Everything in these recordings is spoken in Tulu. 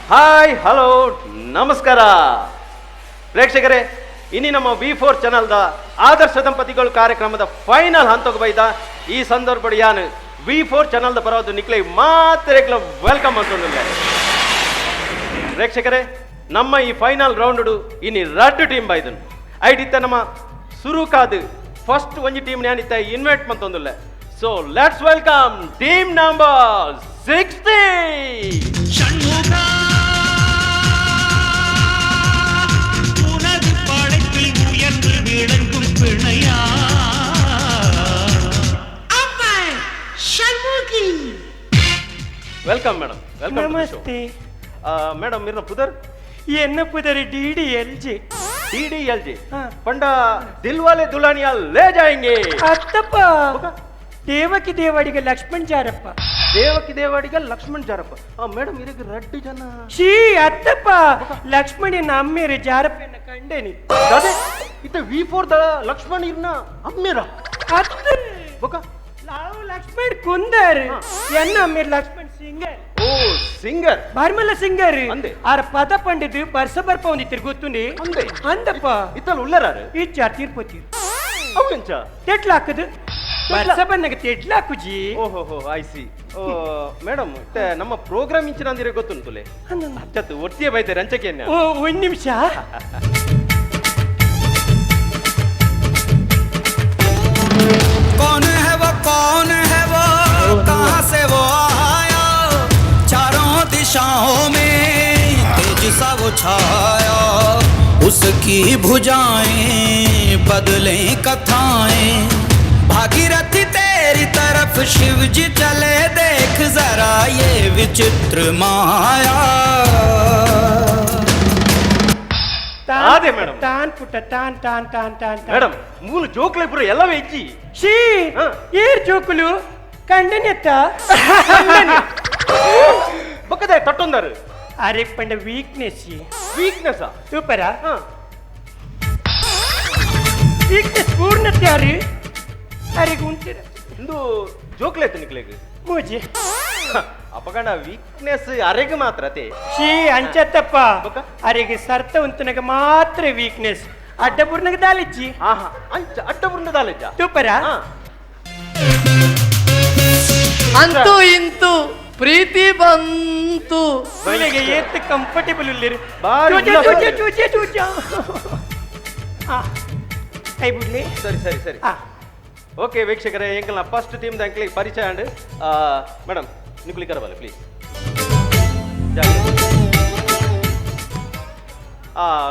ಹಾಯ್, ಹಲೋ, ನಮಸ್ಕಾರ ಪ್ರೇಕ್ಷಕರೇ. ಇನಿ ನಮ್ಮ ವಿ4 ಚಾನಲ್ದ ಆದರ್ಶ ದಂಪತಿಗಳು ಕಾರ್ಯಕ್ರಮದ ಫೈನಲ್ ಹಂತಕ್ಕೆ ಬೈದ. ಈ ಸಂದರ್ಭ ಯಾನು ವಿ4 ಚಾನಲ್ದ ಪರವಾದ ನಿಕ್ಲೆ ಮಾತ್ರ welcome ಅಂತಂದಿಲ್ಲ. ಪ್ರೇಕ್ಷಕರೇ, ನಮ್ಮ ಈ ಫೈನಲ್ ರೌಂಡ್ ಇನಿ ರಡ್ಡು ಟೀಮ್ ಬೈದನು. ಐಟಿತ್ತ ನಮ್ಮ ಸುರುಕಾದು ಫಸ್ಟ್ ಒಂಜಿ ಟೀಮ್ ನ್ಯಾನಿತ್ತ ಇನ್ವೈಟ್ ಮಂತೊಂದುಲ್ಲ. So let's welcome team number 60. Shanmuga உனது படைப்பில் உயர்ந்து விளங்கும் பிணையா. Welcome madam, welcome. Namaste. Madam, ಇರ್ನ ಪುದರ್? ಎನ್ನ ಪುದರ್ DDLJ. DDLJ? ಹಾ. ಪಂಡ ದಿಲ್ವಾಲೆ ದುಲಾನಿಯಾ ಲೇ ಜಾಯಂಗೆ. ಅತ್ತಪ್ಪ, ದೇವಕಿ ದೇವಾಡಿಗ ಲಕ್ಷ್ಮಣ್ ಜಾರಪ್ಪ. ದೇವಕಿ ದೇವಾಡಿಗ ಲಕ್ಷ್ಮಣ್ ಜಾರಪ್ಪ. ಮೇಡಮ್, ಇರಗ ರಡ್ಡು ಜನ. She, ಅತ್ತಪ್ಪ, ಲಕ್ಷ್ಮಣನ ಅಮ್ಮೇರು ಜಾರಪ್ಪನ ಕಂಡೇನಿ. ಅದೇ ಇತ್ತ ವಿ4 the Lakshman ಇರ್ನ ಅಮ್ಮೇರ? ಅತ್ತ. ಬೊಕ? ನಾವು ಲಕ್ಷ್ಮಣ್ ಕುಂದರ್, ಎನ್ನ ಅಮ್ಮೇರು ಲಕ್ಷ್ಮಣ್ ಸಿಂಗರ್. ಓ, ಸಿಂಗರ್. ಬರ್ಮಲ ಸಿಂಗರ್. ಅಂದೆ. ಆರ ಪದ ಪಂಡಿತು ಬರ್ಸ ಬರ್ಪ ಒಂದಿತ್ತಿರ್ ಗೊತ್ತುಂಡಿ. ಅಂದೆ. ಅಂದಪ್ಪ. ಇತ್ತಲ್ ಉಲ್ಲರಾರು? ಇಚ್ಚ, ತಿರುಪತಿ. ಅವು ಎಂಚ? ತೆಟ್ಲಾಕದು, ಬರ್ಸ ಬಂದಾಗ ತೆಟ್ಲಾಕುಜಿ. ಓಹೋ, I C. Madam, ಇತ್ತೆ ನಮ್ಮ ಪ್ರೋಗ್ರಾಮ್ ಇಂಚಿನ ಅಂದಿರ ಗೊತ್ತುಂಟುಲೆ? ಅಚ್ಚತ್ತು, ಒಟ್ಟಿಗೆ ಬೈತಾರೆ ಅಂಚಕ್ಕೆ. ಓ, ಒಂದ್ ನಿಮಿಷ. कौन है वो, कौन है वो, कहाँ से वो आया? चारों दिशाओं में तेज सा वो छाया। उसकी भुजाएं बदलें कथाएं। भागीरथी तेरी तरफ शिव जी चले, देख जरा ये विचित्र माया। ತಾನ್ ಅದೇ ಪುಟ್ಟ, ಮೇಡಮ್. ತಾನ್ ಪುಟ್ಟ ತಾನ್ ತಾನ್ ತಾನ್ ತಾನ್ ತಾನ್. ಮೇಡಮ್, ಮೂಲು ಜೋಕ್ಲೆ ಪೂರ ಎಲ್ಲವೇ ಇಜ್ಜಿ. She. ಹಾ. ಏರ್ ಜೋಕುಲು ಕಂಡನೆತ್ತ. ಬೊಕ್ಕದೆ ತಟ್ಟೊಂದಾರು? ಅರೆ ಪಂಡ ವೀಕ್ನೆಸ್. ವೀಕ್ನೆಸ್? ಸೂಪರ. ಹಾ. ವೀಕ್ನೆಸ್ ಪೂರ್ಣತೆ ಅರೆ ಅರೆಗೆ ಉಂಟಿರ. ಇಂದು ಜೋಕ್ಲೆ ನಿಕ್ಲೆಗ್? ಮೂಜಿ. ಅಪಗಣ ವೀಕ್ನೆಸ್ ಅರೆಗ್ ಮಾತ್ರ ಅತೆ? She, ಅಂಚತ್ತಪ್ಪ. ಬೊಕ್ಕ? ಅರೆಗೆ ಸರ್ತ ಉಂತನಗ ಮಾತ್ರ ವೀಕ್ನೆಸ್, ಅಡ್ಡ ಪೂರ್ಣಗ ದಾಲಿಚ್ಚಿ. ಆಹಾ, ಅಂಚ ಅಡ್ಡ ಬೃಂದದಾಲೆಜ್ಜ. ಸೂಪರ. ಹಾ. ಅಂತೂ ಇಂತೂ ಪ್ರೀತಿ ಬಂತು. ನಿನಗೆ ಏತ್ ಕಂಫರ್ಟೇಬಲ್ ಇಲ್ಲಿರಿ. ಬಾರಿ ಚೂಚೆ. ಉಲ್ಲಾಸ. ಚೂಚೆ ಚೂಚೆ ಚೂಚೆ. ಆ, ಕೈ ಬಿಡ್ಲಿ. ಸರಿ ಸರಿ ಸರಿ. ಆ. ಓಕೆ ವೀಕ್ಷಕರೇ, ಎಂಕಲ್ನ ಫಸ್ಟ್ ಟೀಮ್ ಅಂಕ್ಲಿಗೆ ಪರಿಚಯ ಅಂಡ್. Madam, ನಿಕುಲಿ ಕರಬಲ್ಲ please.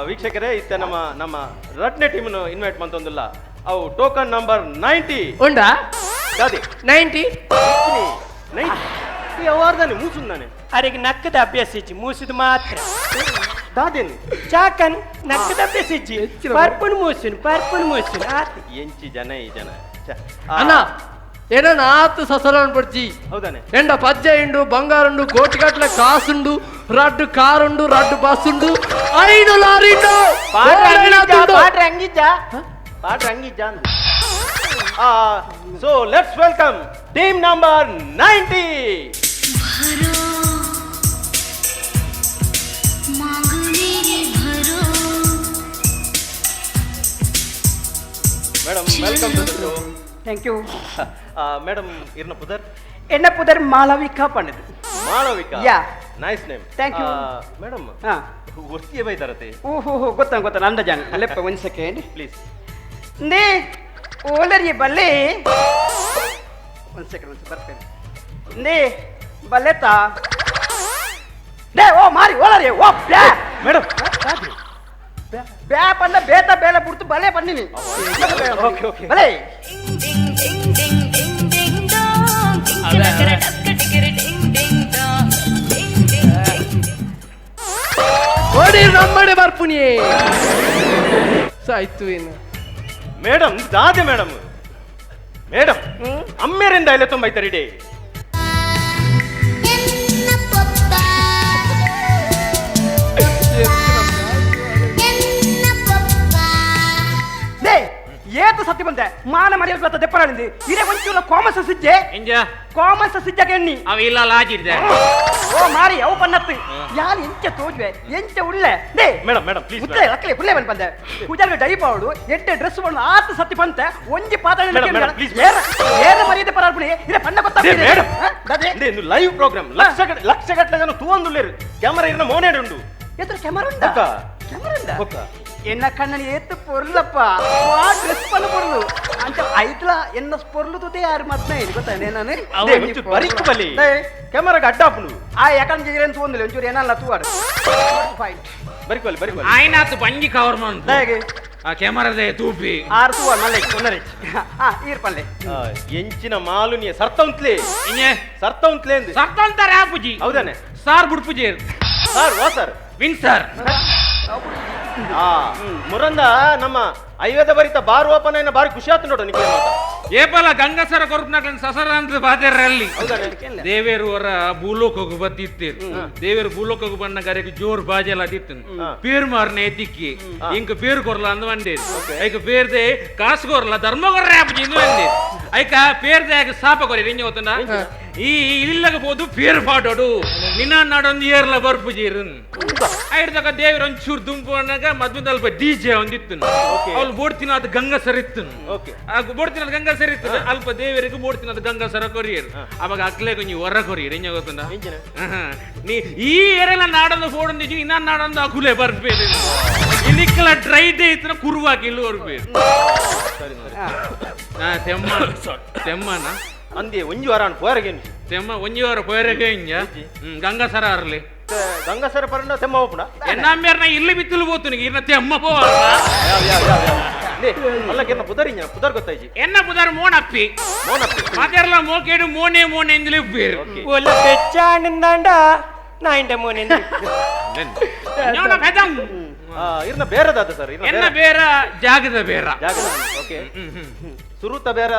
ವೀಕ್ಷಕರೇ, ಇತ್ತ ನಮ್ಮ ನಮ್ಮ ರಡ್ನೇ ಟೀಮ್ನು ಇನ್ವೈಟ್ ಮಂತೊಂದುಲ್ಲ. ಅವು ಟೋಕನ್ ನಂಬರ್ 90. ಉಂಡಾ? ದಾದಿ? 90. 90 ಅವಾರ್ದಾನೆ ಮೂಸುಂದಾನೆ. ಅರೆಗೆ ನಕ್ಕದ ಅಭ್ಯಾಸ ಇಜ್ಜಿ, ಮೂಸುದು ಮಾತ್ರ. ದಾದೇನು? ಚಾಕನ್ ನಕ್ಕದ ಅಭ್ಯಾಸ ಇಜ್ಜಿ. ಪರ್ಪುನ್ ಮೂಸುನ್ ಪರ್ಪುನ್ ಮೂಸುನ್ ಆತಿ. ಎಂಚಿ ಜನ ಈ ಜನ, ಛೆ. ಅಣ್ಣ, ಏನ ನಾತು ಸಸರನ್ ಪಡ್ಚಿ. ಹೌದಾನೆ. ಎಂಡ ಪಜ್ಜೆ ಇಂಡು, ಬಂಗಾರುಂಡು, ಕೋಟಿಗಟ್ಲೆ ಕಾಸುಂಡು, ರಡ್ಡು ಕಾರುಂಡು, ರಡ್ಡು ಬಸ್ಸುಂಡು, ಐದು ಲಾರಿ ಉಂಡು, ಓಡೈನಾತುಂಡು. ಪಾಡ್ರ ಅಂಗಿಜ್ಜ ಅಂದು. So let's welcome team number 90. भरो मांग मेरी भरो। Madam, welcome to the show. Thank you. Madam, ಇರ್ನ ಪುದರ್? ಎನ್ನ ಪುದರ್ Malavika ಪಂಡದು. Malavika. Yeah. Nice name. Thank you. Madam, ಹಾ. ಒತ್ತಿಗೆ ಬೈತಾರತೆ. ಓಹೋ ಹೋ, ಗೊತ್ತ ಗೊತ್ತ, ಅಂದಾಜಾನ್ ಲೆಪ್ಪ, ಒಂದು ಸೆಕೆಂಡ್. ಪ್ಲೀಸ್. ನೇ ಓಲರಿ ಬಲ್ಲೆ, ಒಂದು ಸೆಕೆಂಡ್, ಒಂದು ಬರ್ತೇನೆ. ನೇ ಬಲ್ಲೆತಾ ಡೇ, ಓ ಮಾರಿ ಓಲರಿ ಓ ಬ್ಯಾ. ಮೇಡಮ್. ಬ್ಯಾ ಪಂಡ ಬೇತ ಬೇಲೆ ಬಿಡ್ತು ಬಲೆ ಪನ್ನಿನಿ. Okay okay. ಬಲೆ. Ding ding ding ding ding dong, ding ಚಕರ ಟಕ್ಕ ಟಿಕರಿ ding ding dong, ding ding ding. ಓಡಿ ನಮ್ಮಡೆ ಬರ್ಪುನಿಯೇ ಸಾಯ್ತು ಇನ್ನು. ಮೇಡಮ್, ದಾದೆ ಮೇಡಮ್? ಮೇಡಮ್, ಅಮ್ಮೇರಿಂದ ಎಲ್ಲ ತುಂಬೈತಾರೆ ಇಡೀ. ಎನ್ನ ಪಪ್ಪ, ಎನ್ನ ಪಪ್ಪ. ಡೇ, ಏತ ಸತ್ಯ ಬಂದೆ ಮಾನ ಮರ್ಯಾದೆ ಬತ್ತ ದೆಪ್ಪರಾಳಿಂది ಇರೇ ಒಂಚೂರ ಕಾಮನ್ ಸಿಜ್ಜೆ. ಎಂಜ? ಕಾಮನ್ ಸಿಜ್ಜಕ್ಕೆ ಎಣ್ಣಿ. ಅವ ಇಲ್ಲ ಲಾಜಿರ್ದೆ. ಓ ಮಾರಿ ಅವು ಪನ್ನತ್ತು ಯಾರು ಎಂಚ ತೋಜುವೆ ಎಂಚ ಉಳ್ಳೆ they madam madam please ಉತ್ತಲೆ ಲಕ್ಕಲೆ ಪುಲ್ಲೆ bandh ಬಂದೆ ಪೂಜಾರಿಗೆ ಡೈ ಪಾವಡು ಎಡ್ಡೆ ಡ್ರೆಸ್ ಬಂದು ಆತ ಸತ್ತಿ ಬಂತೆ ಒಂಜಿ ಪಾತ್ರ Madam, madam, please. ಏರ ಏರ ಮರ್ಯಾದೆ ಪರಾರ್ಪಣೆ ಇರೆ ಪಣ್ಣ ಗೊತ್ತಾಗ್ತಿದೆ ಮೇಡಮ್ ದಾದೆ ಇದು ಲೈವ್ ಪ್ರೋಗ್ರಾಮ್ ಲಕ್ಷ ಲಕ್ಷ ಗಟ್ಟಲೆ ಜನ ತೂವಂದುಲ್ಲೇರು ಕ್ಯಾಮರಾ ಇರ್ನ ಮೋನೇಡು ಉಂಡು ಎದುರು ಕ್ಯಾಮರಾ ಉಂಡ ಬೊಕ್ಕ. ಕ್ಯಾಮರಾ ಉಂಡ ಬೊಕ್ಕ. ಎನ್ನ ಕಣ್ಣನಿ ಏತ್ ಪೊರ್ಲಪ್ಪ ವಾ ಡ್ರೆಸ್ ಪನ್ನ ಪೊರ್ಲು ಅಂಚ ಐತ್ಲ ಎನ್ನ ಪೊರ್ಲು ತುತೆ ಯಾರು ಮದ್ನ ಇದು ಗೊತ್ತಾ ನಾನು they, ಒಂಚೂರು ಬರಿಕ್ ಬಲಿ ಕ್ಯಾಮರಾಗ ಅಡ್ಡ ಆಪುಂಡು ಆ ಯಾಕಂದ್ರೆ ಜಿಗಿರೇನ್ ತೂವಂದಿಲ್ಲ ಒಂಚೂರು ಏನಲ್ಲ ತೂವಾಡು ಫೈನ್ ಬರಿಕ್ ಬಲಿ ಬರಿಕ್ ಬಲಿ ಆಯ್ನಾತು ಬಂಜಿ ಕವರ್ ಮಂತು ಹೇಗೆ ಆ ಕ್ಯಾಮರಾದ ತೂಪಿ ಆರು ತೂವ ಮಲ್ಲೆ ಒನ್ನರೆ ಆ ಈರ್ ಪಲ್ಲೆ ಆ, ಎಂಚಿನ ಮಾಲು ನೀ ಸರ್ತ ಉಂತ್ಲೆ ಇಂಜೆ ಸರ್ತ ಉಂತ್ಲೆ ಅಂದ್ ಸರ್ತಂತಾರೆ ಆಪುಜಿ ಹೌದಾನೆ ಸಾರ್ ಬುಡ್ಪುಜೇರ್ ಸರ್ ವಾ ಸರ್ ವಿನ್ ಸರ್ ಆ ಮುರಂದ ನಮ್ಮ ಐವದ ಬರಿತ ಬಾರ್ ಓಪನ್ అయిన ಬಾರಿ ಖುಷಿ ಆತು ನೋಡು ನಿಕ್ಕೆ ಮಾತ ಏಪಲ ಗಂಗಸರ ಕೊರ್ಪುನಕ್ಲನ್ ಸಸರ ಅಂತ ಬಾತೆರಲ್ಲಿ ಹೌದಾನೆ ದೇವೇರು ಅವರ ಭೂಲೋಕಕ್ಕೆ ಬತ್ತಿತ್ತೇರು ದೇವೇರು ಭೂಲೋಕಕ್ಕೆ ಬಣ್ಣ ಗರೆಗೆ ಜೋರ್ ಬಾಜೆಲ್ಲ ದಿತ್ತು ಪೇರು ಮಾರನೆ ತಿಕ್ಕಿ ಇಂಕ ಪೇರು ಕೊರ್ಲ ಅಂದ್ ಬಂಡೇರು ಐಕ ಪೇರ್ದೆ ಕಾಸು ಕೊರ್ಲ ಧರ್ಮ ಕೊರ್ರೆ ಆಪುಜಿ ಇಂದು ಬಂಡೇರು ಐಕ ಪೇರ್ದೆ ಆಗ ಸಾಪ ಕೊರಿ ರಿಂಜ ಗೊತ್ತುಂಡ ಈ ಇಲ್ಲಗ ಪೋದು ಪೇರು ಪಾಡೋಡು ನಿನ್ನ ನಾಡೊಂದು ಏರ್ಲ ಬರ್ಪುಜೀರು ಐಡ್ದಕ ದೇವ್ರ ಒಂಚೂರು ದುಂಪು ಅನ್ನಾಗ ಮದ್ಮದಲ್ಪ ಡಿಜೆ ಒಂದಿತ್ತು ಅವಳು ಬೋಡ್ತಿನ ಅದು ಗಂಗಸರ ಇತ್ತು ಓಕೆ ಆ ಬೋಡ್ತಿನದ ಗಂಗಸರ ಇತ್ತು ಅಲ್ಪ ದೇವರಿಗೆ ಬೋಡ್ತಿನದ ಗಂಗಸರ ಕೊರಿಯರು ಅವಾಗ ಅಕ್ಲೆ ಕೊಂಚ ಹೊರ ಕೊರಿಯರು ಎಂಜ ಗೊತ್ತುಂಡ ಎಂಚಿನ? ನೀ ಈ ಏರೆಲ್ಲ ನಾಡೊಂದು ಫೋಡೊಂದು ಇನ್ನ ನಾಡೊಂದು ಅಕುಲೆ ಬರ್ಬೇರು ಇಲ್ಲಿಕ್ಕಲ ಡ್ರೈ ಡೇ ಇತ್ತು ಕುರುವಾಕಿ ಇಲ್ಲಿ ಬರ್ಬೇರು ಸರಿ ಸರಿ ಹಾ ತೆಮ್ಮ ತೆಮ್ಮನ ಅಂದೆ ಒಂಜಿ ವಾರ ಪೋಯರಗೆ ತೆಮ್ಮ ಒಂಜಿ ವಾರ ಪೋಯರಗೆ ಇಂಜ ಗಂಗಸರ ಅರ್ಲಿ ಗಂಗಸರ ಪರಂಡ ತೆಮ್ಮ ಓಪುಣ ಎನ್ನಾಂಬೇರ್ನ ಇಲ್ಲಿ ಬಿತ್ತಲು ಪೋತು ಇರ್ನ ತೆಮ್ಮ ಪೋವ ಯಾವ ಯಾವ ಯಾವ ಯಾವ ಲೇ ಅಲ್ಲಕ್ಕೆ ಪುದರ್ ಇಂಜ ಪುದರ್ ಗೊತ್ತಾಯ್ಜಿ ಎನ್ನ ಪುದರ್ ಮೋನಪ್ಪಿ ಮೋನಪ್ಪಿ ಮಾತೆರ್ಲ ಮೋಕೇಡು ಮೋನೆ ಮೋನೆ ಎಂದಲೇ ಪೇರು ಒಲ್ಲ ಬೆಚ್ಚಾಣಿಂದಾಂಡ ನಾಯಿಂಡ ಮೋನೆ ಪೆದಂ ಇರ್ನ ಬೇರೆದಾದ ಸರ್ ಇರ್ನ ಎನ್ನ ಬೇರ ಜಾಗದ ಬೇರ ಜಾಗದ ಓಕೆ ಸುರುತ ಬೇರ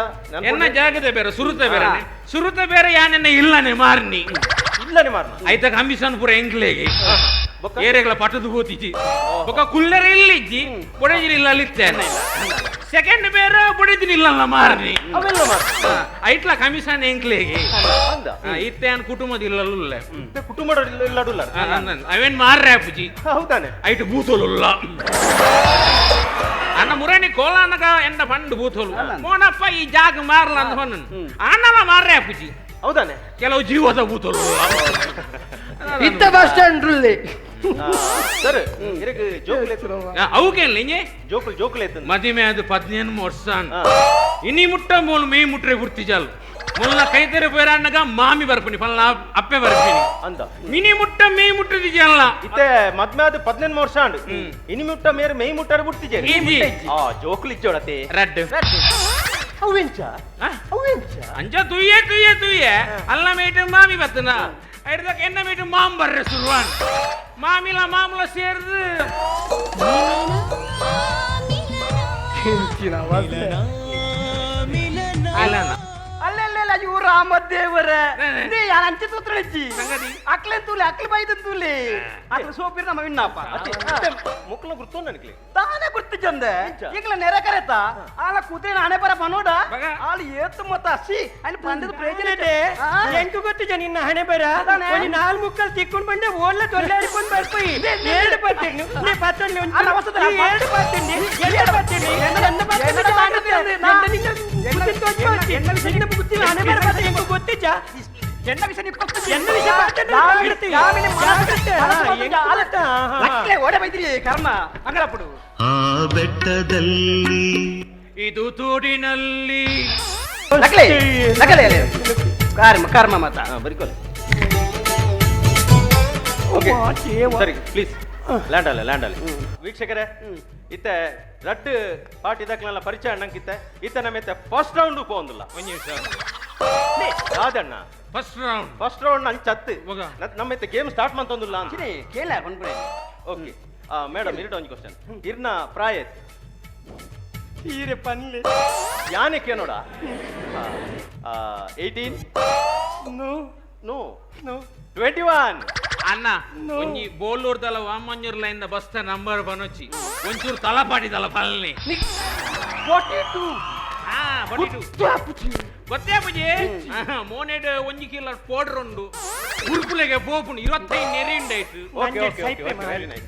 ಎನ್ನ ಜಾಗದ ಬೇರ ಸುರುತ ಬೇರ ಸುರುತ ಬೇರೆ ಯಾನೆನ್ನ ಇಲ್ಲನೆ ಮಾರ್ನಿ ಇಲ್ಲನೆ ಮಾರ್ನ ಐತಕ ಅಂಬಿಸನ್ ಪೂರ ಎಂಕ್ಲೇಗೆ ಏರೆಗಳ ಪಟದು ಗೋತಿಜಿ ಬೊಕ್ಕ ಕುಲ್ಲರೆ ಇಲ್ಲಿಜ್ಜಿ ಬೊಡೆಜಿನ ಇಲ್ಲ ಅಲ್ಲಿತ್ತೇನೆ ಸೆಕೆಂಡ್ ಬೇರೆ ಬೊಡೆಜಿನ ಇಲ್ಲ ಮಾರ್ನಿ ಅವೆಲ್ಲ ಮಾರ್ನಿ ಐಟ್ಲ ಕಮಿಷನ್ ಎಂಕ್ಲೇಗೆ ಅಂದ ಇತ್ತೆ ಅನ್ ಕುಟುಂಬದ ಇಲ್ಲಲ್ಲ ಕುಟುಂಬ ಇಲ್ಲಡುಲ್ಲ ಅವೇನ್ ಮಾರ್ರೆ ಅಪ್ಪುಜಿ ಹೌದಾನೆ ಐಟ್ ಬೂತೋಲುಲ್ಲ ಅಣ್ಣ ಮುರಣಿ ಕೋಲಾನಗ ಎಂಡ ಪಂಡು ಬೂತೋಲು ಮೋನಪ್ಪ ಈ ಜಾಗ ಮಾರ್ಲ ಅಂತ ಹೊನ್ನ ಅಣ್ಣನ ಮಾರ್ರೆ ಅಪ್ಪುಜಿ ಹೌದಾನೆ ಕೆಲವು ಜೀವದ ಬೂತೋಲು ಇತ್ತ ಬಸ್ ಸ್ಟ್ಯಾಂಡ್ ರುಲ್ಲಿ ಸರ್ ಇರಕ್ ಜೋಕುಲೆ ಅವಕೇನ್ ಇಂಜೆ ಜೋಕುಲ್ ಜೋಕುಲೆ ಮದಿಮೆ ಅದು 15 ವರ್ಷ ಇನಿ ಮುಟ್ಟ ಮೂಲು ಮೇ ಮುಟ್ರೆ ಗುರ್ತಿಜಾಲು ಮುಲ್ಲ ಕೈತೆರೆ ಪೇರಾಣ್ಣಗ ಮಾಮಿ ಬರ್ಪಿನಿ ಫಲ್ನ ಅಪ್ಪೆ ಬರ್ಪಿನಿ ಅಂದ ಮಿನಿ ಮುಟ್ಟ ಮೇ ಮುಟ್ಟದಿಜಲ್ಲ ಇತ್ತೆ ಮದ್ಮೆ ಅದು 18 ವರ್ಷ ಅಂಡು ಇನಿ ಮುಟ್ಟ ಮೇರು ಮೇಯ್ ಮುಟ್ಟರೆ ಬಿಡ್ತಿಜೆ ಆ ಜೋಕುಲ್ ಇಚ್ಚೋಡತೆ ರಡ್ಡು ಅವೆಂಚ ಅವೆಂಚ ಅಂಚ ತುಯ್ಯೆ ತುಯ್ಯೆ ತುಯ್ಯೆ ಅಲ್ಲ ಮೇಟು ಮಾಮಿ ಬತ್ತನ ಐಡ್ದಕ್ಕೆ ಎನ್ನ ಮೇಟು ಮಾಮ್ ಬರ್ರೆ ಸುರುವಾನ್ ಮಾಮಿಲ ಮಾಮಲ ಸೇರ್ದು ಅಲ್ಲೆಲ್ಲ ಇವ್ರು ರಾಮದೇವರ ಯಾರು ಅಂಚೆ ತೂತ್ರಜ್ಜಿ ಅಕ್ಲೇನ್ ತೂಲೆ ಅಕ್ಲಿ ಬೈದನ್ ತೂಲೆ ಅಕ್ಲ ಸೋಪಿರ್ ನಮ್ಮ ವಿಣ್ಣಪ್ಪ ಮುಕ್ಕಲ ಗುರ್ತು ನನಗೆ ತಾನೇ ಗುರ್ತು ಚಂದ ಈಗಲ ನೆರೆ ಕರೆತ ಆಲ ಕೂತ್ರೆ ನಾನೇ ಬರ ಮನೋಡ ಆಲ ಏತು ಮತ್ತ ಹಸಿ ಅಲ್ಲಿ ಬಂದದ ಪ್ರಯೋಜನ ಇದೆ ಎಂಕು ಗೊತ್ತಿಜ ನಿನ್ನ ಹಣೆ ಬರ ಒಂಜಿ ನಾಲ್ ಮುಕ್ಕಲ್ ತಿಕ್ಕೊಂಡು ಬಂಡೆ ಓಡ್ಲ ತೊಲ್ಲಾಡಿಕೊಂಡು ಬರ್ಪೋಯಿ ಏಳು ಪತ್ತಿಂಡು ನೀ ಪತ್ತೊಂಡು ಏಳು ಪತ್ತಿಂಡಿ ಎರಡು ಪತ್ತಿಂಡಿ ಎನ್ನ ಪತ್ತಿಂಡಿ ಹಣೆ ಬರ ಪತ್ತ ಎಂಕು ಗೊತ್ತಿಜ ಎನ್ನ ವಿಷಯ ಎನ್ನ ವಿಷಯ ಓಡೆ ಬೈದ್ರಿ ಕರ್ಮ ಅಂಗಳಪ್ಪಡು ಆ ಬೆಟ್ಟದಲ್ಲಿ ಇದು ತೋಡಿನಲ್ಲಿ ನಕಲೆ ನಕಲೆ ಕರ್ಮ ಕರ್ಮ ಮತ ಬರಿಕೋಲೆ ಓಕೆ ಸರಿ ಪ್ಲೀಸ್ ಲ್ಯಾಂಡ್ ಅಲ್ಲ ಲ್ಯಾಂಡ್ ಅಲ್ಲ ವೀಕ್ಷಕರೇ ಇತ್ತೆ ರಟ್ಟು ಪಾಟ್ ಇದಕ್ಲೆಲ್ಲ ಪರಿಚಯ ಅಣ್ಣಂಕಿತ್ತೆ ಇತ್ತೆ ನಮ್ಮ ಫಸ್ಟ್ ರೌಂಡ್ ಪೋಂದಿಲ್ಲ ಒಂಜಿ ನಿಮಿಷ ರಾಜಣ್ಣ ಫಸ್ಟ್ ರೌಂಡ್ ಅಂಚತ್ತು ನಮ್ಮ ಇತ್ತೆ ಗೇಮ್ ಸ್ಟಾರ್ಟ್ ಮಂತೊಂದಿಲ್ಲ ಅಂತ ಕೇಳ ಓಕೆ ಮೇಡಮ್ ಇರಡ ಒಂಜಿ ಕ್ವಶನ್ ಇರ್ನ ಪ್ರಾಯ ಈರೆ ಪನ್ಲೆ ಯಾನೆ ಕೇನೋಡ 18 ನೋ ನೋ ನೋ 21 ಅಣ್ಣ ಒಂಜಿ ಬೋಲೂರ್ ದಲ Vamanjoor line the bus number ಬನೊಚ್ಚಿ ಒಂಚೂರು ತಲಪಾಟಿ ದಲ ಪಲ್ನಿ 42 ಹಾ 42 ಗೊತ್ತೇ ಪುಜಿ ಮೋನೆಡ್ ಒಂಜಿ ಕಿಲೋ ಪೌಡರ್ ಉಂಡು ಉರ್ಪುಲೆಗೆ ಪೋಪುನು 25 ನೆರೆಂಡಾಯ್ತು. Okay okay okay, very nice.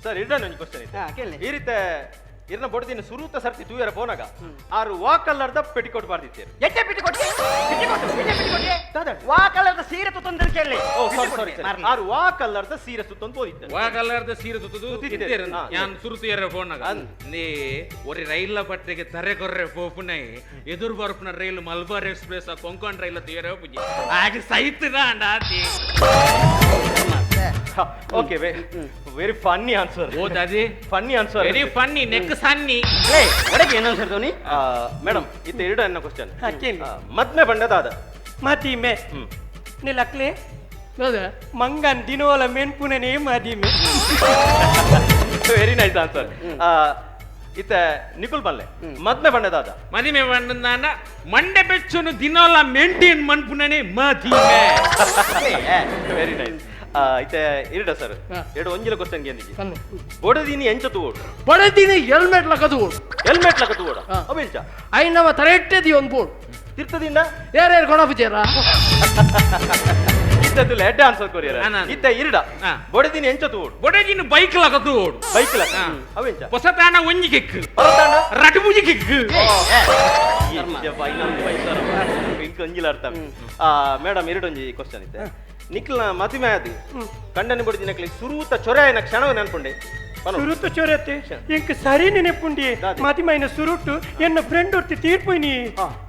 Sir ಇರ್ಡನ್ ಒಂಜಿ ಕ್ವಶನ್ ಇತ್ತು. ಈ ರೀತಿ ಇರ್ನ ಬೊಡ್ದಿನ ಸುರೂತ ಸರ್ತಿ ತೂಯರ ಪೋನಾಗ ಆರು ವಾ ಕಲರ್ದ ಪೆಟಿಕೋಟ್ ಬಾರ್ದಿತ್ತೇರು. ಎಟ್ಟೆ ಪಿಟಿಕೊಟ್ಟಿ ಪಿಟಿಕೊಟ್ಟು ಎಟ್ಟೆ ಪಿಟಿಕೊಟ್ಟಿ ವಾ ಕಲರ್ದ ಸೀರೆ ತುತ್ತೊಂದು ಕೇಳಿ. ಓ ಸಾರಿ ಸಾರಿ, ಆರು ವಾ ಕಲರ್ದ ಸೀರೆ ಸುತ್ತೊಂದು ಓದಿತ್ತು. ವಾ ಕಲರ್ದ ಸೀರೆ ಸುತ್ತದು ಇತ್ತೇರು ಯಾನ್ ಸುರುತಿಯರ ಫೋನಾಗ ನೇ ಒರಿ ರೈಲ ಪಟ್ಟೆಗೆ ತರೆ ಕೊರ್ರೆ ಪೋಪುನೈ ಎದುರು ಬರ್ಪುನ rail Malabar express Konkan rail ತುಯರ ಪೂಜೆ ಆಗ ಸೈತದ ಅಂಡ ಆತಿ. Okay, very funny answer. ಓ ದಾದಿ funny answer, very funny neck ಸನ್ನಿ. ಲೇ ಒಡಗೆ ಏನು ಆನ್ಸರ್ ತೋನಿ? ಮೇಡಮ್ ಇತ್ತ ಎರಡು ಅನ್ನ ಕ್ವಶನ್. ಮದ್ಮೆ ಬಂಡದಾದ ಮದಿಮೆ ನಿಲಕ್ಲೆ ಮಂಗನ್ ದಿನೋಲ ಮೆನ್ಪುನನೇ ಮದಿಮೆ. Very nice answer. ಇತ್ತ ನಿಕುಲ್ ಬಲ್ಲೆ ಮದ್ಮೆ ಬಂಡದಾದ? ಮದಿಮೆ ಬಂಡದಾನ ಮಂಡೆ ಬೆಚ್ಚುನು ದಿನೋಲ ಮೇಂಟೈನ್ ಮನ್ಪುನನೇ ಮದಿಮೆ. Very nice. ಇತ್ತೆ ಇರಡ ಸರ್ ಎರಡು ಒಂಜಿಲ ಕ್ವಶನ್ ಗೆಂದಿಜಿ. ಬೊಡದಿನಿ ಎಂಚ ತೂವೋಡು? ಬೊಡದಿನಿ ಹೆಲ್ಮೆಟ್ ಲಕ ತೂವೋಡು. ಹೆಲ್ಮೆಟ್ ಲಕ ತೂವೋಡ? ಅವು ಎಂಚ? I ನಮ್ಮ ತರೆಟ್ಟೆದಿ ಒಂದು ಬೋರ್ಡ್ ತಿರ್ತದಿಂದ ಏರ್ ಕೊಣಪುಜೇರ ಇತ್ತಲ್ಲ ಹೆಡ್ ಆನ್ಸರ್ ಕೊರಿಯರ. ಇತ್ತ ಇರಡ ಬೊಡದಿನಿ ಎಂಚ ತೂವೋಡು? ಬೊಡದಿನಿ ಬೈಕ್ ಲಕ ತೂವೋಡು. ಬೈಕ್ ಲಕ ಅವು ಎಂಚ? ಹೊಸತಾಣ ಒಂಜಿ ಕಿಕ್ ರಟುಬುಜಿ ಕಿಕ್. ಇಂಕ ಒಂಜಿಲ ಅರ್ಥ. ಮೇಡಮ್ ಎರಡೊಂಜಿ ಕ್ವಶನ್ ಇತ್ತೆ. ನಿಕ್ಲ ಮದಿಮೆ ಅದು ಕಂಡನಿ ಬೊಡಿದಿನಕ್ಲಿ ಸುರೂತ ಚೊರೆಯನ ಕ್ಷಣವ ನೆನಪುಂಡೆ? ಸುರುತ ಚೊರೆತೆ ಇಂಕ ಸರಿ ನೆನಪುಂಡಿ. ಮದಿಮೈನ ಸುರುಟು ಎನ್ನ ಫ್ರೆಂಡ್ ಒರ್ತಿ ತೀರ್ಪೋಯ್ನಿ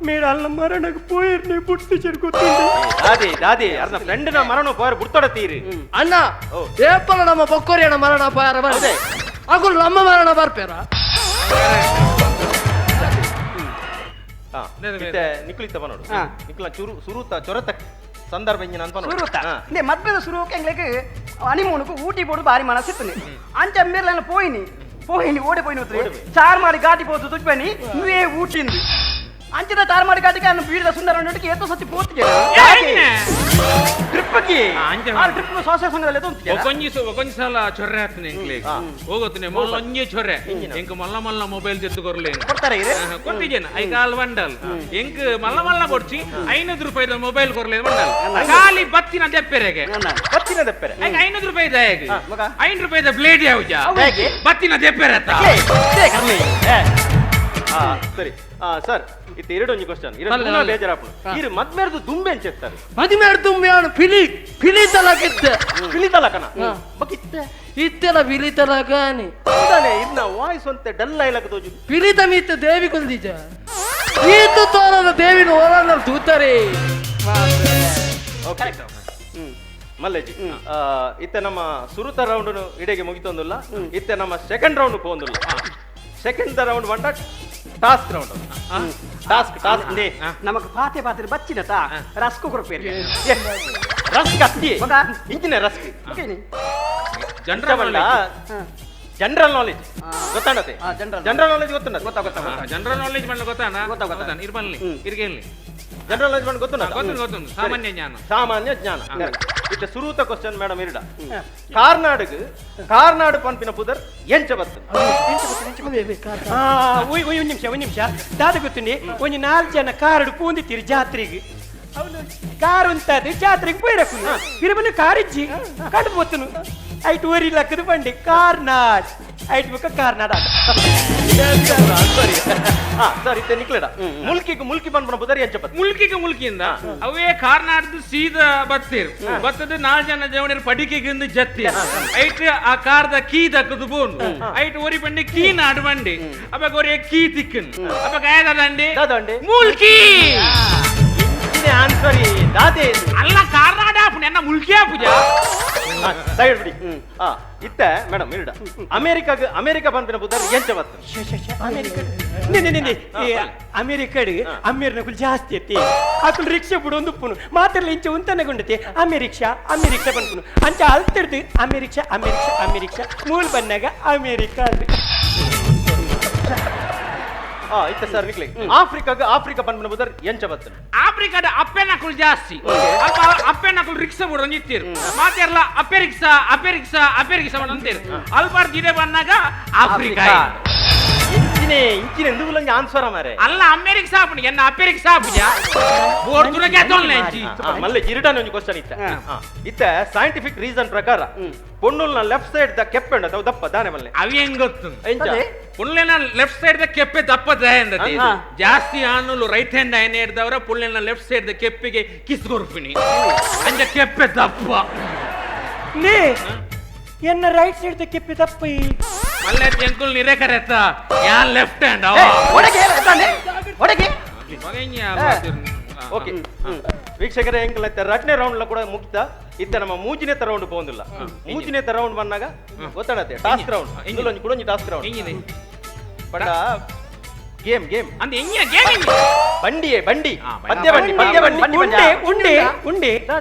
ಮೇಡ ಅಲ್ಲ ಮರಣಗ್ ಪೋಯಿರ್ನೆ ಬುಡ್ತಿ ಚೆರ್ ಗೊತ್ತುಂಡು. ದಾದಿ ದಾದಿ ಅರ್ನ ಫ್ರೆಂಡ್ ನ ಮರಣ ಪೋಯರ್ ಬುಡ್ತೊಡ ತೀರಿ ಅಣ್ಣ. ಏಪಲ ನಮ್ಮ ಬೊಕ್ಕೊರಿಯನ ಮರಣ ಪೋಯರ ಬರ್ದೆ ಅಗುಲ್ ನಮ್ಮ ಮರಣ ಬರ್ಪೇರ. ನಿಕ್ಲಿತ್ತ ಬನ್ನೋಡು ನಿಕ್ಲ ಚುರು ಸುರುತ ಚೊರತ ಸಂದರ್ಭ ಇಂಜಿನ ಅನ್ಪನ ಸುರುತ ನೇ ಮದ್ಮೆದ ಸುರುಕೆ ಎಂಗ್ಲೆಗ್ ಹನಿಮೂನುಕು ಊಟಿ ಬೋಡು ಬಾರಿ ಮನಸ್ಸಿತ್ತು. ಅಂಚ ಮೇರ್ಲನ ಪೋಯಿನಿ ಪೋಯಿನಿ ಓಡೆ ಪೋಯಿನಿ ಉತ್ರಿ ಚಾರ್ ಮಾಡಿ ಘಾಟಿ ಪೋತು ತುಜ್ಪನಿ ನೀವೇ ಊಟಿಂದು ಅಂಚದ ಚಾರ್ ಮಾಡಿ ಘಾಟಿಗೆ ಅನ್ನ ಬೀಡದ ಸುಂದರ ನೋಟಿಗೆ ಏತೋ ಸತಿ ಪೋತಿಗೆ ಟ್ರಿಪ್ಗೆ ಆ ಟ್ರಿಪ್ ಸಾಸೆ ಸಂಘದಲ್ಲಿ ತೊಂತಿಗೆ ಒಂಜಿ ಸಲ ಚೊರ್ರೆ ಆತನೆ ಎಂಕ್ಲೆ ಹೋಗುತ್ತನೆ ಮೊಲ್ಲೊಂಜಿ ಚೊರ್ರೆ ಎಂಕ್ ಮಲ್ಲ ಮಲ್ಲ ಮೊಬೈಲ್ ತೆತ್ತು ಕೊರ್ಲೆ ಕೊಡ್ತಾರೆ ಇರೆ ಕೊಟ್ಟಿಜೇನ I call bundle ಎಂಕ್ ಮಲ್ಲ ಮಲ್ಲ ಕೊಡ್ಚಿ 500 ರೂಪಾಯಿದ ಮೊಬೈಲ್ ಕೊರ್ಲೆ ಬಂಡಲ್ ಖಾಲಿ ಬತ್ತಿನ ದೆಪ್ಪೆರೆಗೆ ಬತ್ತಿನ ದೆಪ್ಪೆರೆ 500 ರೂಪಾಯಿದ ಹೇಗೆ 5 ರೂಪಾಯಿದ ಬ್ಲೇಡ್ ಯಾವ್ಜ ಬತ್ತಿನ ದೆಪ್ಪೆರೆ ಸರಿ ಸರ್ ಇತ್ತು ಎರಡೊಂಜಿ ಕ್ವಶನ್ ಇರ ಬೇಜಾರಾಪು. ಇರು ಮದ್ಮೇರ್ದು ದುಂಬೆ ಅಂಚೆತ್ತಾರೆ? ಮದಿಮೇರ್ ದುಂಬೆ ಅವನು ಪಿಲಿ ಪಿಲಿ ತಲಕಿತ್ತೆ ಪಿಲಿ ತಲಕನ ಬಕಿತ್ತೆ ಇತ್ತೆಲ ಪಿಲಿ ತಲಕಾನಿ ಹೌದಾನೆ ಇರ್ನ ವಾಯ್ಸ್ ಅಂತೆ ಡಲ್ ಐಲಕ ತೋಜು ಪಿಲಿ ತಮೀತ ದೇವಿ ಕುಲ್ದಿಜ ಈತು ತೋರದ ದೇವಿನ ಓರನ್ನ ತೂತಾರೆ. ಓಕೆ ಮಲ್ಲೇಜಿ ಇತ್ತೆ ನಮ್ಮ ಸುರುತ ರೌಂಡ್ ಇಡೆಗೆ ಮುಗಿತೊಂದಿಲ್ಲ. ಇತ್ತೆ ನಮ್ಮ ಸೆಕೆಂಡ್ ರೌಂಡ್ ಪೋಂದಿಲ್ಲ. ಸೆಕೆಂಡ್ ರೌಂಡ್ ಬಂಟ task round. Task task ನಮಕ್ ಪಾತೆ ಪಾತ್ರೆ ಬಚ್ಚಿನತ ರಸ್ಕು ಕೊರಪೇರಿ ರಸ್ಕ್ ಅತ್ತಿ ಇಂಚಿನ rusk general general knowledge ಗೊತ್ತಾಣತೆ? General knowledge ಗೊತ್ತುಂಡ? ಗೊತ್ತಾ ಗೊತ್ತಾ ಜನರಲ್ ನಾಲೆಜ್ ಮಂಡ ಗೊತ್ತಾನ ಗೊತ್ತಾ ಇರ್ಬಲ್ಲಿ ಇರ್ಗೇಲಿ ಜನರಲ್ ನಾಲೆಜ್ ಮಂಡ ಗೊತ್ತುಂಡ? ಗೊತ್ತು ಗೊತ್ತುಂಡು. ಸಾಮಾನ್ಯ ಜ್ಞಾನ ಸಾಮಾನ್ಯ ಜ್ಞಾನ. ಇತ್ತೆ ಸುರೂತ ಕ್ವಶನ್ ಮೇಡಮ್ ಇರಡ. ಕಾರ್ನಾಡುಗ್ ಕಾರ್ನಾಡು ಪಂಪಿನ ಪುದರ್ ಎಂಚ ಬತ್ತು? ಒಂದು ನಿಮಿಷ ಒಂದು ನಿಮಿಷ ದಾದ ಗೊತ್ತುಂಡಿ. ಒಂಜಿ 4 ಜನ ಕಾರಡು ಪೂಂದಿತ್ತೀರಿ ಜಾತ್ರೆಗೆ. ಅವನು ಕಾರು ಉಂತಾದ ಜಾತ್ರೆಗೆ ಪೋಯಿರಕು ಪಿರಬನ ಕಾರಿಜ್ಜಿ ಕಂಡು ಪೋತನು ಐಟ್ ಓರಿ ಲಕ್ಕದ ಬಂಡಿ ಕಾರ್ನಾಡ್ ಐಟ್ ಬುಕ್ಕ ಕಾರ್ನಾಡ್ ಆಟ. ಸರ್ ಇತ್ತೆ ನಿಕ್ಲೆಡ ಮುಲ್ಕಿಗೆ ಮುಲ್ಕಿ ಪನ್ಪುನ ಪುದರ್ ಎಂಚ ಬತ್ತು? ಮುಲ್ಕಿಗೆ ಮುಲ್ಕಿಯಿಂದ ಅವೇ ಕಾರ್ನಾಡ್ದು ಸೀದಾ ಬತ್ತೀರ್ ಬತ್ತದ 4 ಜನ ಜವಣಿಯರು ಪಡಿಕೆಗಿಂದು ಜತ್ತೀರ್ ಐಟ್ ಆ ಕಾರ್ದ ಕೀ ದಕ್ಕದು ಬೋನು ಐಟ್ ಒರಿ ಬಂಡಿ ಕೀ ನಾಡು ಬಂಡಿ ಅವಾಗ ಒರಿ ಕೀ ತಿಕ್ಕನ್ ಅವಾಗ ದಂಡಿ ಮುಲ್ಕಿ ಆನ್ಸರ್ ದಾದೆ ಅಲ್ಲ ಕಾರ್ನಾಡ ಎನ್ನ ಮುಲ್ಕಿ ಪೂಜಾ ಸೈಡ್ ಬಿಡಿ. ಇತ್ತೆ ಮೇಡಮ್ ಇರಡ ಅಮೆರಿಕಾಗ ಅಮೆರಿಕ ಪನ್ಪಿನ ಪುದರ್ ಎಂಚ ಬತ್ತು? ಅಮೆರಿಕಡ್ ಅಮೇರ್ನಕುಲು ಜಾಸ್ತಿ ಐತಿ ಅಕುಲು ರಿಕ್ಷಾ ಬಿಡೊಂದು ಉಪ್ಪುನು ಮಾತ್ರಲ್ಲ ಇಂಚ ಉಂತನಗೊಂಡತೆ ಅಮೆರಿಕ್ಷಾ ಅಮೆರಿಕ್ಷಾ ಪನ್ಪುನು ಅಂಚ ಅಲ್ತಿಡ್ದು ಅಮೆರಿಕ್ಷಾ ಅಮೆರಿಕ್ಷಾ ಅಮೆರಿಕ್ಷಾ ಮೂಲ ಬನ್ನಾಗ ಅಮೆರಿಕ. ಇತ್ತೆ ಸರ್ ನಿಕ್ಲೆ ಆಫ್ರಿಕಾಗ ಆಫ್ರಿಕಾ ಪನ್ಪಿನ ಪುದರ್ ಎಂಚ ಬತ್ತು? ಆಫ್ರಿಕಾದ ಅಪ್ಪೆನಕುಲು ಜಾಸ್ತಿ ಅಲ್ಪ ಅಪ್ಪೆನಕುಲು ರಿಕ್ಷಾ ಬಿಡೊಂದು ಇತ್ತೀರು ಮಾತೆರ್ಲ ಅಪ್ಪೆ ರಿಕ್ಷಾ ಅಪ್ಪೆ ರಿಕ್ಷಾ ಅಪ್ಪೆ ರಿಕ್ಷಾ ಅಂತೀರು ಅಲ್ಪಾರ್ ಜಿಡೆ ಬಂದಾಗ ಆಫ್ರಿಕಾ. ಇಂಚಿನೆ ಇಂಚಿನೆ ఎందుకు ಆನ್ಸರ್ ಮಾರೆ ಅಲ್ಲ ಅಮೇರಿಕ ಸಾಪುನಿ ಎನ್ನ ಅಪೇರಿಕ ಸಾಪುಜಾ ಬೋರ್ ತುರಕ್ಕೆ ತೋಲ್ನೆ ಇಂಚಿ ಮಲ್ಲೆ ಜಿರಿಡಾನೆ ಒಂಜಿ ಕ್ವಶನ್ ಇತ್ತ ಇತ್ತ ಸೈಂಟಿಫಿಕ್ ರೀಸನ್ ಪ್ರಕಾರ ಪೊಣ್ಣುಲ್ನ left side the ಕೆಪ್ಪೆಂಡ ಅವು ದಪ್ಪ ದಾನೆ ಮಲ್ಲೆ ಅವಿ ಹೆಂಗ್ ಗೊತ್ತು ಪುಳ್ಳೆನ left side the ಕೆಪ್ಪೆ ದಪ್ಪ ದಯಂದತಿ ಜಾಸ್ತಿ ಆನುಲು ರೈಟ್ ಹ್ಯಾಂಡ್ ಆಯ್ನೆ ಹಿಡ್ದವರ ಪುಳ್ಳೆನ left side the ಕೆಪ್ಪಿಗೆ kiss ಕೊರ್ಪಿನಿ ಅಂಜ ಕೆಪ್ಪೆ ದಪ್ಪ ನೇ ಎನ್ನ right side the ಕೆಪ್ಪೆ ದಪ್ಪ ಮಲ್ಲೆ ತೆಂಕುಲ್ ನಿರೆ ಕರೆತ ಯಾ ಲೆಫ್ಟ್ ಹ್ಯಾಂಡ್ ಅವ ಒಡಗೆ ಒಡಗೆ ಓಕೆ ವೀಕ್ಷಕರೇ ಎಂಕಲ್ ರಡ್ನೇ ರೌಂಡ್ ಕೂಡ ಮುಗಿತ ಇತ್ತ ನಮ್ಮ ಮೂಜಿನೇ ರೌಂಡ್ ಪೋಂದಿಲ್ಲ ಮೂಜಿನೇ ರೌಂಡ್ ಬಂದಾಗ ಗೊತ್ತಾಡತ್ತೆ ಟಾಸ್ಕ್ ರೌಂಡ್ ಇಂದುಲೊಂಜಿ ಕುಡೊಂಜಿ task round but game game ಅಂದ ಎಂಜಿನ ಗೇಮ್ ಬಂಡಿಯೇ ಬಂಡಿ ಪದ್ಯ ಬಂಡಿ ಪದ್ಯ ಬಂಡಿ ಉಂಡೆ ಉಂಡೆ ಉಂಡೆ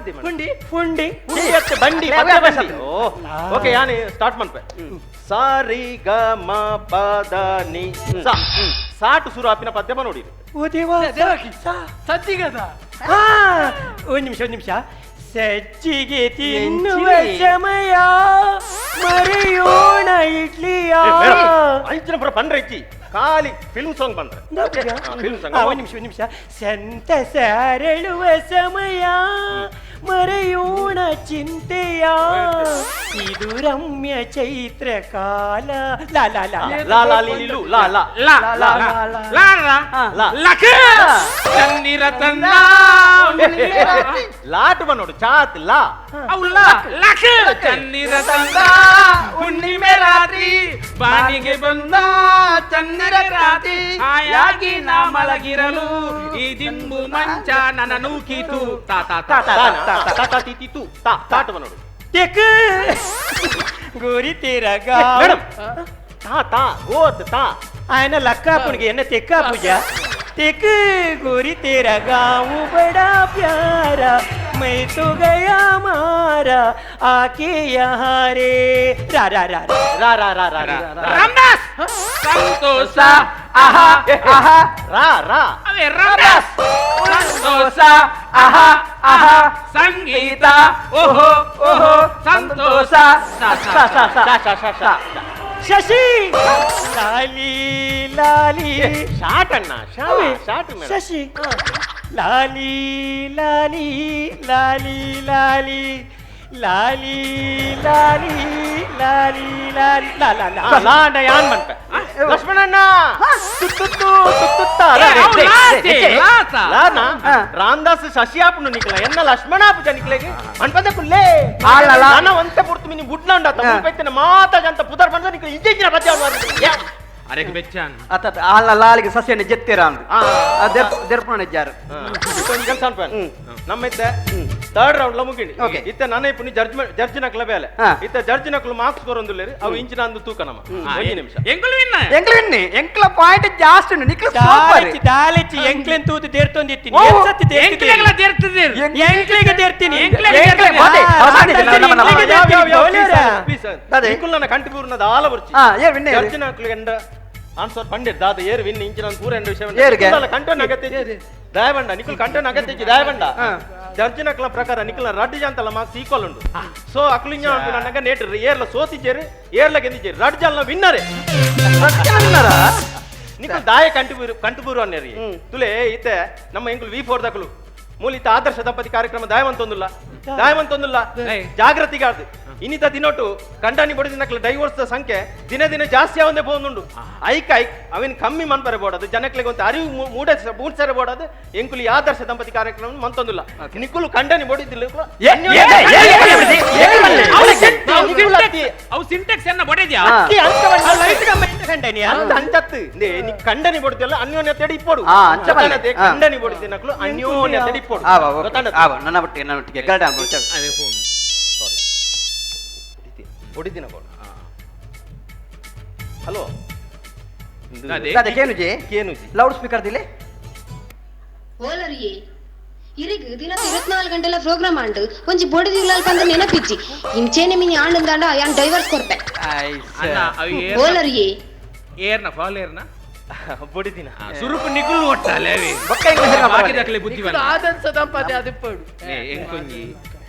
ಉಂಡೆ ಉಂಡೆ ಉಂಡೆ ಬಂಡಿ ಪದ್ಯ ಬಂಡಿ ಓಕೆ ಯಾನೆ ಸ್ಟಾರ್ಟ್ ಮನ್ಪೆ ಸಾರಿ ಗ ಮ ಪ the ನಿ ಸಾ ಸಾಟು ಸುರು ಆಪಿನ ಪದ್ಯ ನೋಡಿ ಓ ದೇವಾ ಸಜ್ಜಿಗದ ಒಂದು ನಿಮಿಷ ಒಂದು ನಿಮಿಷ ಸಜ್ಜಿಗೆ ತಿನ್ನುವ ಸಮಯ ಮರೆಯೋಣ ಇಡ್ಲಿಯ ಅಂಚಿನ ಪುರ ಪಂಡ್ರೆ ಇಚ್ಚಿ ಖಾಲಿ ಫಿಲ್ಮ್ ಸಾಂಗ್ ಪಂಡ್ರೆ ಫಿಲ್ಮ್ ಸಾಂಗ್ ಒಂದು ನಿಮಿಷ ಒಂದು ನಿಮಿಷ ಸಂತಸ ಅರಳುವ ಸಮಯ ಮರೆಯೋಣ ಚಿಂತೆಯ ಇದು ರಮ್ಯ ಚೈತ್ರ ಕಾಲ ಲಾ ಲಾ ಲಾ ಲಾ ಲಾ ಲಿ ಲು ಲಾ ಲಾ ಲಾ ಲಾ ಲಾ ಲಾ ಲಕ ಚನ್ನಿರ ತಂದ ಲಾಟ್ ಬನ್ನೋಡು ಚಾತ್ ಲಾ ಅವು ಲಾ ಲಕ ಚನ್ನಿರ ತಂದ ಹುಣ್ಣಿಮೆ ರಾತ್ರಿ ಬಾನಿಗೆ ಬಂದ ಚನ್ನಿರ ರಾತ್ರಿ ಹಾಯಾಗಿ ನಾ ಮಲಗಿರಲು ಈ ದಿಂಬು ಮಂಚ ನನ್ನ ನೂಕಿತು ತಾ ತಾ ತಾ ತಾ ತಾ ತಿ ತಿ ತು ತಾ ತಾಟ್ ಬನ್ನೋಡು ತೆಕ್ ಗೋರಿ ತೇರಾ ಗಾ ಮೇಡಮ್ ತಾ ತಾ ಗೋತ್ ತಾ ఆయన లక్కాపునికి ఎన్న తెక్కా పూజ తెక్ गोरी तेरा गाँव बड़ा प्यारा मैं तो गया मारा आके यहाँ रे रा रा रा रा रा रा रा रा रामदास संतोष आहा आहा रा रा अबे रामदास संतोष आहा आहा संगीता ओहो ओहो संतोष सा सा सा सा सा सा सा ಶಶಿ ಲಾಲಿ ಲಾಲಿ ಶಾರ್ಟ್ ಅಣ್ಣ ಶಾರ್ಟ್ ಶಶಿ ಲಾಲಿ ಲಾಲಿ ಲಾಲಿ ಲಾಲಿ ಲಾಲಿ ಲಾಲಿ ಲಾಲಿ ಲಾಲಿ ಲಾ ಲಾ ಲಾ ಲಾ ಅಣ್ಣ ಯಾನ್ ಮನ್ಪೆ ಲಕ್ಷ್ಮಣಣ್ಣ ತುತ್ತುತ್ತು ತುತ್ತುತ್ತ ಲಾನ ರಾಮದಾಸ್ ಶಶಿ ಆಪುನು ನಿಕ್ಲ ಎನ್ನ ಲಕ್ಷ್ಮಣ ಆಪುಜ ನಿಕ್ಲೆಗೆ ಮನ್ಪದ ಕುಲ್ಲೇ ನಾನ ಒಂತೆ ಪುರ್ತು ಮಿನಿ ಬುಡ್ನ ಉಂಡ ತಮ್ಮ ಮಾತಾ ಜಂತ ಪುದರ್ ಬಂದ ನಿಕ್ಲ ಇಂಜೆ ಪದ್ಯ ಅರೆಗೆ ಬೆಚ್ಚಾನ್ ಅತ್ತ ಆಲ ಲಾಲಿಗೆ ಸಸ್ಯನೆ ಜೆತ್ತೆರ ಅಂದು ದೆರ್ಪುಣ ನೆಜ್ಜಾರು ಒಂಜಿ ಕೆಲಸ ಅನ್ಪೆ ನಮ್ಮ ಇತ್ತೆ ಥರ್ಡ್ ರೌಂಡ್ ಲ ಮುಗಿಂಡಿ ಇತ್ತೆ ನಾನೇ ಪುನಿ ಜಡ್ಜ್ ನಕ್ಲ ಬೇಲೆ ಇತ್ತೆ ಜಡ್ಜ್ ನಕ್ಲು ಮಾರ್ಕ್ಸ್ ಕೊರೊಂದುಲ್ಲೇರಿ ಅವು ಇಂಚಿನ ಅಂದು ತೂಕ ನಮ್ಮ ಒಂಜಿ ನಿಮಿಷ ಎಂಕುಲು ವಿನ್ನ ಎಂಕುಲು ವಿನ್ನಿ ಎಂಕುಲ ಪಾಯಿಂಟ್ ಜಾಸ್ತಿ ಉಂಡು ನಿಕ್ಲ ಸೂಪರ್ ದಾಲೆಚಿ ಎಂಕ್ಲೆನ್ ತೂತು ದೇರ್ತೊಂದಿತ್ತೀನಿ ಎತ್ಸತ್ತಿ ಎಂಕ್ಲೆಗ್ಲ ದೇರ್ತದಿರ್ ಎಂಕ್ಲೆಗೆ ದೇರ್ತೀನಿ ಪ್ಲೀಸ್ ನಿಕುಲ್ನ ಕಂಟಿಪೂರ್ಣದ ಆಲ ಬರ್ಚಿ ಜಡ್ಜ್ ನಕ್ಲು ಎಂಡ ಆನ್ಸರ್ ಪಂಡಿತ್ ದಾದ ಏರು ವಿನ್ ಇಂಚಿನ ಪೂರ ಎಂಡ ವಿಷಯ ಕಂಟೆ ನಗತ್ತೆ ದಯವಂಡ ನಿಕುಲ್ ಕಂಟೆ ನಗತ್ತೆ ದಯವಂಡ ಜಡ್ಜ್ ನಕ್ಲ ಪ್ರಕಾರ ನಿಕುಲ್ನ ರಡ್ಡು ಜಂತಲ ಮಾರ್ಕ್ಸ್ ಈಕ್ವಲ್ ಉಂಡು ಸೊ ಅಕ್ಲಿಂಜ ನನಗ ನೇಟ್ ಏರ್ಲ ಸೋತಿಚೇರು ಏರ್ಲ ಗೆದ್ದಿಚೇರು ರಡ್ಡು ಜನ ವಿನ್ನರೇ ನಿಕುಲ್ ದಾಯ ಕಂಟುಬೂರು ಕಂಟುಬೂರು ಅನ್ನೇರಿ ತುಲೆ ಇತ್ತೆ ನಮ್ಮ ಎಂಕುಲು ವಿ4 ದಕಲು ಮೂಲಿತ ಆದರ್ಶ ದಂಪತಿ ಕಾರ್ಯಕ್ರಮ ದಾಯವಂತೊಂದುಲ್ಲ ದಾಯವಂತೊಂದುಲ್ಲ ಜಾಗೃತಿಗಾರ್ದು ಇನ್ನಿತ ದಿನೊಟ್ಟು ಕಂಡಾನಿ ಬಡಿದಿನಕ್ಲ ಡೈವೋರ್ಸ್ ಸಂಖ್ಯೆ ದಿನ ದಿನ ಜಾಸ್ತಿ ಆವಂದೇ ಪೋಂದುಂಡು ಐಕ್ ಐಕ್ ಅವಿನ ಕಮ್ಮಿ ಮನ್ಪರೆ ಬೋಡದು ಜನಕ್ಲೆಗೆ ಒಂದು ಅರಿವು ಮೂಡ್ಸರೆ ಬೋಡದು ಎಂಕುಲು ಆದರ್ಶ ದಂಪತಿ ಕಾರ್ಯಕ್ರಮ ಮಂತೊಂದುಲ್ಲ ನಿಕುಲು ಕಂಡನಿ ಬಡಿದಿಲ್ಲ ಅವು ಸಿಂಟೆಕ್ಸ್ ಎನ್ನ ಬಡಿದ್ಯಾ ಅಂಚತ್ತು ಕಂಡನಿ ಬಡಿದಿಲ್ಲ ಅನ್ಯೋನ್ಯತೆ ಇಪ್ಪೋಡು ಕಂಡನಿ ಬಡಿದಿನಕ್ಲು ಅನ್ಯೋನ್ಯತೆ ಇಪ್ಪೋಡು ನನ್ನ ಒಟ್ಟಿಗೆ ನನ್ನ ಒಟ್ಟಿಗೆ ಗರಡ ಹೊಡಿದಿನ ಕೊಡು ಹಲೋ ಕೇನುಜಿ ಕೇನುಜಿ ಲೌಡ್ ಸ್ಪೀಕರ್ ದಿಲೆ ಓಲರಿಯೇ ಇರಿಗ್ ದಿನ 24 ಗಂಟೆಲ ಪ್ರೋಗ್ರಾಮ್ ಆಂಡ್ ಒಂಜಿ ಬೊಡಿದಿಲ್ಲ ಪಂದ ನೆನಪಿಜ್ಜಿ ಇಂಚೇನೆ ಮಿನಿ ಆಂಡಂದಾಂಡ ಯಾನ್ ಡೈವರ್ಸ್ ಕೊರ್ಪೆ ಓಲರಿಯೇ ಏರ್ನ ಫಾಲ್ ಏರ್ನ ಬೊಡಿದಿನ ಸುರುಕು ನಿಕುಲು ಒಟ್ಟಾಲೆ ಅವೆ ಬೊಕ್ಕ ಎಂಕ್ಲೆ ಹೆರ್ನ ಬಾಕಿದಕ್ಲೆ ಬುದ್ಧಿ ನಿಕುಲು ಆದರ್ಶ ದಂಪತಿ ಅದಿಪ್ಪಡು. ಎಂಕೊಂಜಿ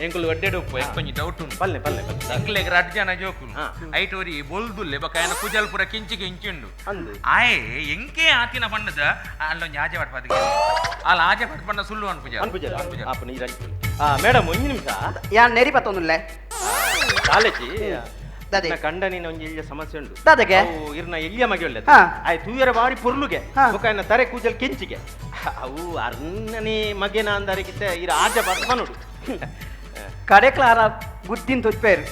ಎಂಕುಲು ಒಡ್ಡೆಡ್ ಉಪ್ಪು, ಎಂಕೊಂಜಿ ಡೌಟ್ ಉಂಡು. ಪಲ್ಲೆ ಪಲ್ಲೆ ಪಲ್ಲೆ. ಎಂಕ್ಲೆಗ್ ರಡ್ಡ್ ಜನ ಜೋಕುಲು. ಐಟ್ ಒರಿ ಬೊಲ್ದುಲ್ಲೆ, ಬೊಕ್ಕ ಆಯನ ಕುಜಲ್ ಪೂರ ಕಿಂಚಿ ಕಿಂಚಿ ಉಂಡು. ಅಂದ್. ಆಯೆ ಎಂಕೆ ಆತಿನ ಪಂಡದ ಅಲ್ಲೊಂಜಿ ಆಜೆ ಪಟ್ಪಾದಿಗೆ, ಅಲ್ಲ ಆಜೆ ಪಟ್ ಪಂಡ ಸುಳ್ಳು ಅನ್ಪುಜ. ಅನ್ಪುಜ ಆಪುನ ಈ ರಂಜಿ. ಮೇಡಮ್, ಒಂಜಿ ನಿಮಿಷ. ಯಾನ್ ನೆರಿ ಪತ್ತೊಂದುಲ್ಲೆ. ಕಾಲೇಜಿ ದಾದೆ? ಕಂಡನಿನ ಒಂಜಿ ಎಲ್ಯ ಸಮಸ್ಯೆ ಉಂಡು. ದಾದೆಗೆ? ಅವು ಇರ್ನ ಎಲ್ಯ ಮಗೆ ಒಳ್ಳೆ. ಆಯ್ ತೂಯರ ಬಾರಿ ಪೊರ್ಲುಗೆ. ಬೊಕ್ಕ ಆಯ್ನ ತರೆ ಕೂಜಲ್ ಕೆಂಚಿಗೆ. ಅವು ಅರ್ನನೇ ಮಗೆನ ಅಂದರಿಗಿತ್ತ ಇರ ಆಜ ಪಟ್ಪನುಡು. ಕಡೆಕ್ಲಾರ ಬುದ್ಧಿನ್ ತೊಜ್ಪೇರು.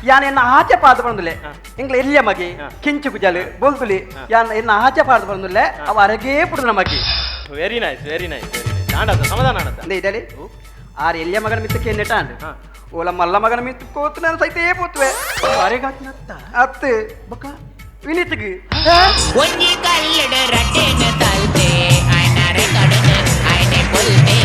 ಯಾನ್ ಎನ್ನ ಆಚೆ ಪಾದ ಬಂದುಲೆ. ಎಂಗ್ಲ ಎಲ್ಯ ಮಗೆ ಕೆಂಚು ಕುಜಲ್ ಬೊಲ್ದುಲಿ. ಯಾನ್ ಎನ್ನ ಆಚೆ ಪಾದ ಬಂದುಲೆ, ಅವ ಅರಗೇ ಪುಡುನ ಮಗೆ. Very nice, very nice, very nice. ಆಂಡದ ಸಮಾಧಾನ ಆಂಡದ. ಅಂದೆ ಇದಳಿ ಆರ್ ಎಲ್ಯ ಮಗನ ಮಿತ್ತ ಕೆನ್ನೆಟ ಅಂಡ್ ಓಲ ಮಲ್ಲ ಮಗನ ಮಿತ್ತ ಕೋತು ನಾನು ಸೈತೇ ಪೋತುವೆ. ಅರೆಗಾತ್ನತ್ತ ಅತ್ತು ಬೊಕ್ಕ ವಿನೀತ್ಗ್ ಒಂಜಿ ಕಲ್ಲಡ ರಟ್ಟೆನ ತಲ್ತೆ ಆಯ್ನಾರೆ ಕಡನ ಆಯ್ನೆ ಬೊಲ್ತೆ.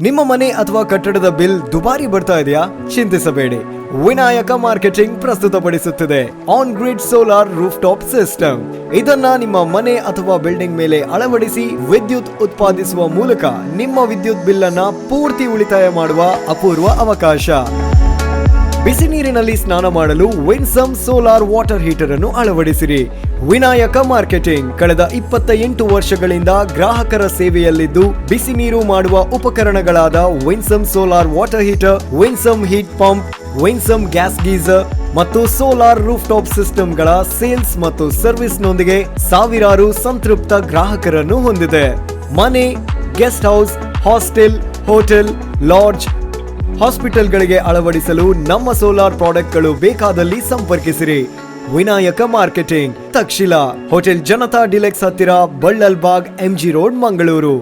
ನಿಮ್ಮ ಮನೆ ಅಥವಾ ಕಟ್ಟಡದ ಬಿಲ್ ದುಬಾರಿ ಬರ್ತಾ ಇದೆಯಾ? ಚಿಂತಿಸಬೇಡಿ. ವಿನಾಯಕ ಮಾರ್ಕೆಟಿಂಗ್ ಪ್ರಸ್ತುತಪಡಿಸುತ್ತಿದೆ on grid solar roof top system. ಇದನ್ನ ನಿಮ್ಮ ಮನೆ ಅಥವಾ ಬಿಲ್ಡಿಂಗ್ ಮೇಲೆ ಅಳವಡಿಸಿ ವಿದ್ಯುತ್ ಉತ್ಪಾದಿಸುವ ಮೂಲಕ ನಿಮ್ಮ ವಿದ್ಯುತ್ ಬಿಲ್ ಅನ್ನ ಪೂರ್ತಿ ಉಳಿತಾಯ ಮಾಡುವ ಅಪೂರ್ವ ಅವಕಾಶ. ಬಿಸಿ ನೀರಿನಲ್ಲಿ ಸ್ನಾನ ಮಾಡಲು ವಿನ್ಸಮ್ ಸೋಲಾರ್ ವಾಟರ್ ಹೀಟರ್ ಅನ್ನು ಅಳವಡಿಸಿರಿ. ವಿನಾಯಕ ಮಾರ್ಕೆಟಿಂಗ್ ಕಳೆದ 28 ವರ್ಷಗಳಿಂದ ಗ್ರಾಹಕರ ಸೇವೆಯಲ್ಲಿದ್ದು, ಬಿಸಿ ನೀರು ಮಾಡುವ ಉಪಕರಣಗಳಾದ Winsome solar water heater, Winsome heat pump, Winsome gas geyser ಮತ್ತು ಸೋಲಾರ್ ರೂಫ್ ಟಾಪ್ ಸಿಸ್ಟಮ್ಗಳ ಸೇಲ್ಸ್ ಮತ್ತು ಸರ್ವಿಸ್ನೊಂದಿಗೆ ಸಾವಿರಾರು ಸಂತೃಪ್ತ ಗ್ರಾಹಕರನ್ನು ಹೊಂದಿದೆ. ಮನೆ, guest house, hostel, hotel, lodge, ಹಾಸ್ಪಿಟಲ್ಗಳಿಗೆ ಅಳವಡಿಸಲು ನಮ್ಮ ಸೋಲಾರ್ ಪ್ರಾಡಕ್ಟ್ಗಳು ಬೇಕಾದಲ್ಲಿ ಸಂಪರ್ಕಿಸಿರಿ. Vinayaka marketing, Takshila, hotel Janata deluxe ಹತ್ತಿರ, ಬಳ್ಳಲ್ಬಾಗ್, ಎಂಜಿ ರೋಡ್, ಮಂಗಳೂರು.